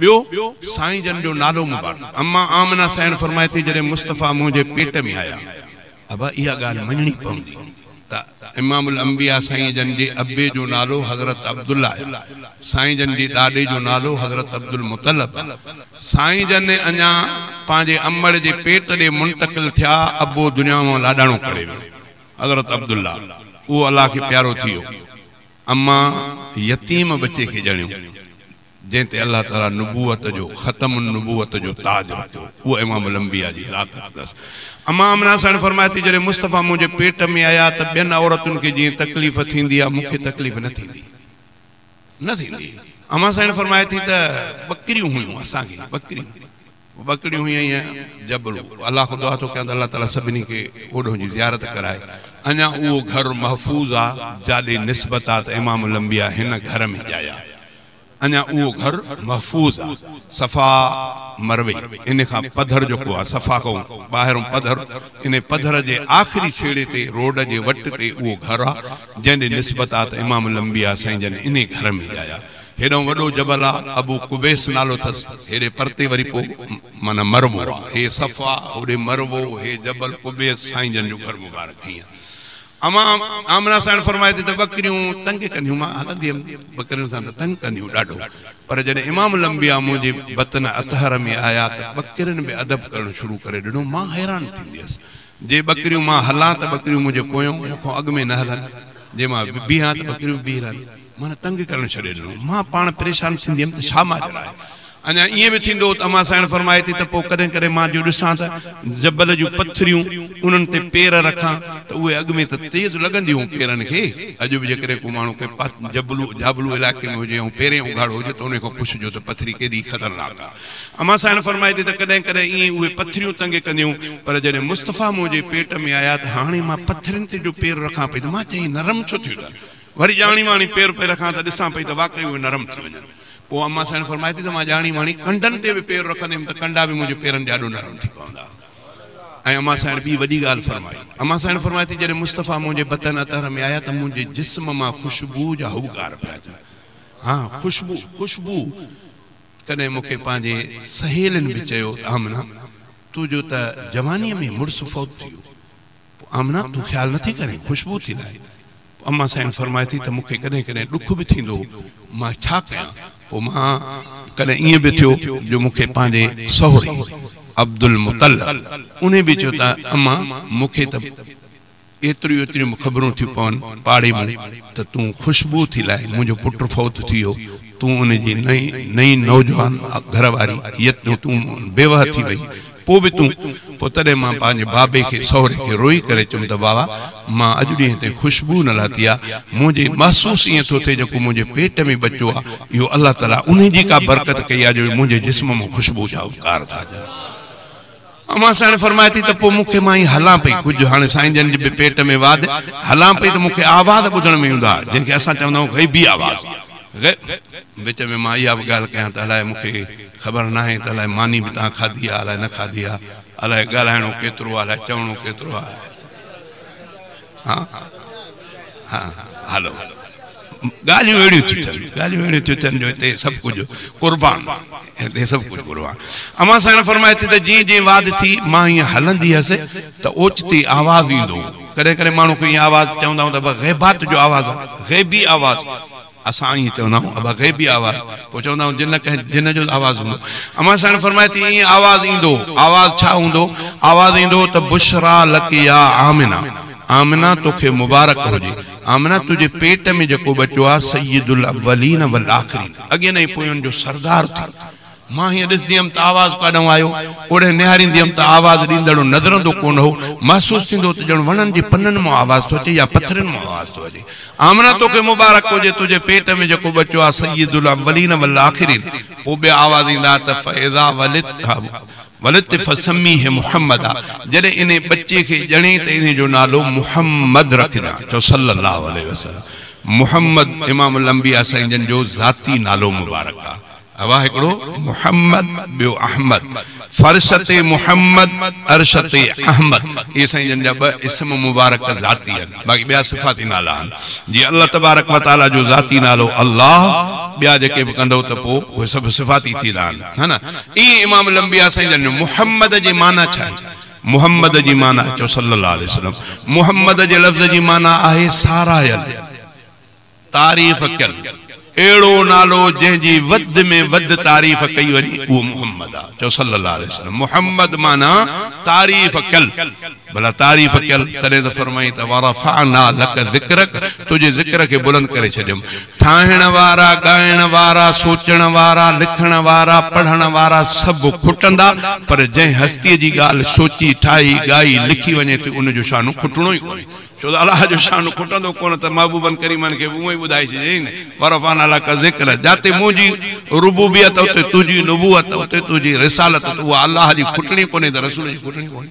ٻيو سائين جن جو نالو مبارڪ. اما آمنه سائڻ فرمائي ٿي جڏهن مصطفيٰ منهنجي پيٽ ۾ آيا. ابا اها ڳالهه مڃڻي پوندي ته امام الانبياء سائين جن جي ابي جو نالو حضرت عبدالله آهي، سائين جن جي ڏاڏي جو نالو حضرت عبدالمطلب آهي. سائين جن اڃا پنهنجي امڙ جي پيٽ ڏي منتقل ٿيا، ابو دنيا مان لاڏاڻو ڪري ويو. حضرت عبدالله اهو الله کي پيارو ٿي ويو. اما يتيم ٻچي کي ڄڻيو، جنهن تي الله تعاليٰ نبوت جو ختم النبوت جو تاج رکيو، اهو امام الانبياء جي ذات اقدس. اما آمنه سائڻ فرمائي ٿي، جڏهن مصطفيٰ منهنجي پيٽ ۾ آيا ته ٻين عورتن کي جيئن تڪليف ٿيندي آهي، مون کي تڪليف نه ٿيندي نه ٿيندي. اما سائڻ فرمائي ٿي ته ٻڪريون هيون اسان کي، ٻڪريون ٻڪريون هيون ائين جبل. الله کان دعا ٿو ڪيان ته الله تعاليٰ سڀني کي اوڏهون جي زيارت ڪرائي. اڃا اهو گهر محفوظ آ جاڏي نسبت آ ته امام الانبياء هن گهر ۾ ڄايا. اڃا اهو گهر محفوظ آ. صفا مروي ان کان پڌر جيڪو آ، صفا کان ٻاهرون پڌر، ان پڌر جي آخري ڇيڙي تي روڊ جي وٽ تي اهو گهر آ جنهن ڏي نسبت آ ته امام الانبياء سائين جن انهي گهر ۾ ڄايا. هيڏانهن وڏو جبل آ، ابو قبيس نالو اٿس، هيڏي پرتي وري پوء معنيٰ مروو آ. هي صفا، هوڏي مروو، هي جبل قبيس، سائين جن جو گهر مبارڪ هيئن. اما آمنه سائڻ فرمائي ٿي ته ٻڪريون تنگ ڪنديون، مان هلندي هيم ٻڪرين سان ته تنگ ڪنديون ڏاڍو، پر جڏهن امام الانبياء منهنجي بطن اطهر ۾ آيا ته ٻڪرين به ادب ڪرڻ شروع ڪري ڏنو، مان حيران ٿيندي هيس، جي ٻڪريون مان هلان ته ٻڪريون منهنجي پويون مون کان اڳ ۾ نه هلن، جي مان بيهان ته ٻڪريون به بيهي رهن، معنيٰ تنگ ڪرڻ ڇڏي ڏنو، مان پاڻ پريشان ٿيندي هيم ته ڇا ماجرا آهي. اڃا ائين به ٿيندو هو ته امان سائڻ فرمائي ٿي ته پوء ڪڏهن ڪڏهن مان جو ڏسان ته جبل جون پٿريون انهن تي پير رکان ته اهي اڳ ۾ ته تيز لڳنديون هيون پيرن کي، اڄ به جيڪڏهن ڪو ماڻهو ڪنهن جبلو جابلو علائقي ۾ هجي ۽ پيرين اگهاڙو هجي ته انهي کان پڇجو ته پٿري ڪيڏي خطرناڪ آهي. امان سائڻ فرمائي ٿي ته ڪڏهن ڪڏهن ائين اهي پٿريون تنگ ڪنديون پر جڏهن مصطفيٰ منهنجي پيٽ ۾ آيا ته هاڻي مان پٿرين تي جو پير رکان پئي ته مان چيائين نرم ڇو ٿيون ٿين؟ وري ڄاڻي واڻي پير پئي رکان ته ڏسان پئي ته واقعي اهي نرم ٿي وڃن. پوء امان سائڻ فرمائي ٿي ته مان ڄاڻي واڻي ڪنڊن تي به پير رکندي هيم ته ڪنڊا به منهنجي پيرن جي آڏو نرم ٿي پوندا. ۽ امان سائڻ ٻي وڏي ڳالهه فرمائي. امان سائڻ فرمائي ٿي جڏهن مصطفيٰ منهنجي بطن اطهر ۾ آيا ته منهنجي جسم مان خوشبوء جا هٻڪار پيا اچن. ها خوشبو، خوشبو. ڪڏهن مون کي پنهنجي سهيلين به چيو ته آمنه تنهنجو ته جوانيء ۾ مڙس فوت ٿي ويو. پوء آمنه تون خيال نٿي ڪرين، خوشبو ٿي لائين. پوء امان سائڻ فرمائي ٿي ته مون کي ڪڏهن ڪڏهن ڏک به ٿيندو هو، مان ڇا ڪيان؟ پوء مان ڪڏهن ائين به ٿيو جو مون کي پنهنجي سهري عبدالمطلب انهي به چيو ته امان مون کي ته ايتريون ايتريون به خبرون ٿيون پون پاڙي مون ته تون خوشبو ٿي لائين، منهنجو پٽ فوت ٿي ويو، تون ان جي نئين نوجوان گهر واري تون بيوهه ٿي وئي، پوء به تون، پوء تڏهن مان پنهنجي بابي کي، سهري کي روئي ڪري چيم ته بابا، مان اڄ ڏينهن تائين خوشبو نه لاتي آ، منهنجي محسوس ائين ٿو ٿئي جيڪو منهنجي پيٽ ۾ ٻچو آ، اهو الله تعاليٰ انهي جي ڪا برڪت ڪئي آ جو منهنجي جسم مان خوشبو جا اپڪار ٿا اچن. امان سائڻ فرمائي ٿي ته پوء مون کي مان ائين هلان پئي، ڪجهه هاڻي سائين جن جي به پيٽ ۾ واڌ، هلان پئي ته مون کي آواز ٻڌڻ ۾ ايندا، جنهن کي اسان چوندا آهيون غيبي آواز. وچ ۾ مان اها به ڳالهه ڪيان ته الائي مون کي خبر ناهي ته الائي ماني به توهان کاڌي آهي الائي نه کاڌي آهي، الائي ڳالهائڻو ڪيترو آهي الائي چوڻو ڪيترو آهي. ها ها هلو ڳالهيون اهڙيون ٿيون ٿين، ڳالهيون اهڙيون ٿيون ٿين جو هتي سڀ ڪجهه قربان، هتي سڀ ڪجهه قربان. امان سائڻ فرمائي ٿي ته جيئن جيئن واڌ ٿي مان ائين هلندي هيس ته اوچتي آواز ايندو هو. ڪڏهن ڪڏهن ماڻهو کي ائين آواز چوندا آهيون ته ابا غيبات جو آواز آهي، غيبي آواز. اسان ائين چوندا آهيون ابا غيبي آواز، پوء چوندا آهيون جن ڪنهن جن جو آواز هوندو. امان سائڻ فرمائي ٿي ائين آواز ايندو، آواز ڇا هوندو؟ آواز ايندو ته بشريٰ لڪ يا آمنه، آمنه توکي مبارڪ هجي، آمنه تنهنجي پيٽ ۾ جيڪو ٻچو آهي سيد الاولين والآخرين، اڳين ۽ پوين جو سردار ٿي. مان هيئن ڏسندي هيم ته آواز ڪاڏانهن آيو، اوڏانهن نهاريندي هيم ته آواز ڏيندڙ نظرندو ڪونه هو، محسوس ٿيندو هو ته ڄڻ وڻن جي پنن مان آواز ٿو اچي يا پٿرن مان آواز ٿو اچي. آمنه توکي مبارڪ هجي، تنهنجي پيٽ ۾ جيڪو ٻچو آهي سيد الاولين والآخرين. پوء ٻيا آواز ايندا ته فاذا ولدت فسميه محمدا، جڏهن انهي ٻچي کي ڄڻين ته انهي جو نالو محمد رکجان. چئو صلي الله عليه وسلم. محمد امام الانبياء سائين جن جو ذاتي نالو مبارڪ آهي. ابا هڪڙو محمد ٻيو احمد، فرش تي محمد عرش تي احمد، اهي سائين جن جا ٻه اسم مبارڪ ذاتي آهن، باقي ٻيا صفاتي نالا آهن. جيئن الله تبارڪ و تعاليٰ جو ذاتي نالو الله، ٻيا جيڪي به ڪندؤ ته پوء اهي سڀ صفاتي ٿيندا آهن، ها نه؟ ائين امام الانبياء سائين جن جو محمد جي معنيٰ ڇا آهي؟ محمد جي معنيٰ چئو صلّي الله عليه وسلّم، محمد جي لفظ جي معنيٰ آهي ساراهيل. تعريف ڪيل، اهڙو نالو جنهن جي وڌ ۾ وڌ تعريف ڪئي وڃي اهو محمد آ. چئو صلّي الله عليه وسلّم. محمد معنيٰ تعريف ڪيل. ڀلا تعريف ڪيل تڏهن ته فرمائين ته ورفعنا لڪ ذڪرک تنهنجي ذڪر کي بلند ڪري ڇڏيم. ٺاهڻ وارا، ڳائڻ وارا، سوچڻ وارا، لکڻ وارا، پڙهڻ وارا سڀ کٽندا پر جنهن هستيء جي ڳالهه سوچي، ٺاهي، ڳائي، لکي وڃي ٿي ان جو شان کٽڻو ئي ڪونهي. ڇو ته الله جو شان کٽندو ڪونه ته محبوبن ڪريمن کي به اونئن ئي ٻڌائي ڇڏيائين، ورفعنا لڪ ذڪرک، جاتي منهنجي ربوبيت اتي تنهنجي نبوت اتي تنهنجي رسالت ته اها الله جي کٽڻي ڪونهي ته رسول جي کٽڻي ڪونهي.